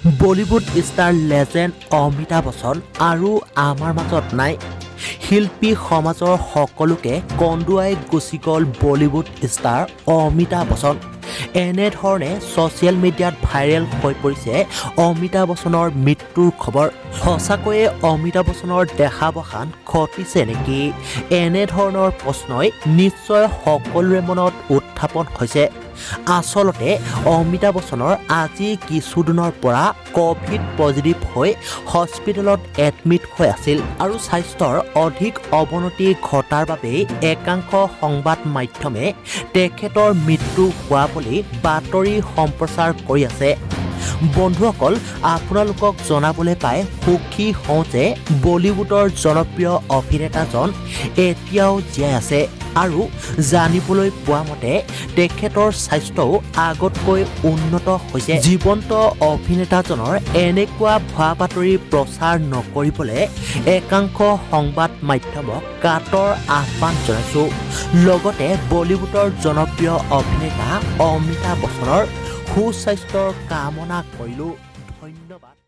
Bollywood star legend Amitabh Bachchan আৰু আমাৰ মাজত নাই। শিল্পী সমাজৰ সকলোকে কন্দুৱাই গুচি গ'ল বলিউড ষ্টাৰ অমিতাভ বচ্চন। এনেধৰণে ছ'চিয়েল মিডিয়াত ভাইৰেল হৈ পৰিছে অমিতাভ বচ্চনৰ মৃত্যুৰ খবৰ। সঁচাকৈয়ে অমিতাভ বচ্চনৰ দেহাৱসান ঘটিছে নেকি? এনেধৰণৰ প্ৰশ্নই নিশ্চয় সকলোৰে মনত উত্থাপন হৈছে। আচলতে অমিতাভ বচ্চনৰ আজি কিছুদিনৰ পৰা ক'ভিড পজিটিভ হৈ হস্পিটেলত এডমিট হৈ আছিল আৰু স্বাস্থ্যৰ অধিক অৱনতি ঘটাৰ বাবেই একাংশ সংবাদ মাধ্যমে তেখেতৰ মৃত্যু হোৱা বুলি বাতৰি সম্প্ৰচাৰ কৰি আছে। বন্ধুসকল, আপোনালোকক জনাবলৈ পাই সুখী হওঁ যে বলিউডৰ জনপ্ৰিয় অভিনেতাজন এতিয়াও জীয়াই আছে আৰু জানিবলৈ পোৱা মতে তেখেতৰ স্বাস্থ্যও আগতকৈ উন্নত হৈছে। জীৱন্ত অভিনেতাজনৰ এনেকুৱা ভুৱা বাতৰি প্ৰচাৰ নকৰিবলৈ একাংশ সংবাদ মাধ্যমক কাতৰ আহ্বান জনাইছোঁ। লগতে বলিউডৰ জনপ্ৰিয় অভিনেতা অমিতাভ বচ্চনৰ সুস্বাস্থ্যৰ কামনা কৰিলোঁ। ধন্যবাদ।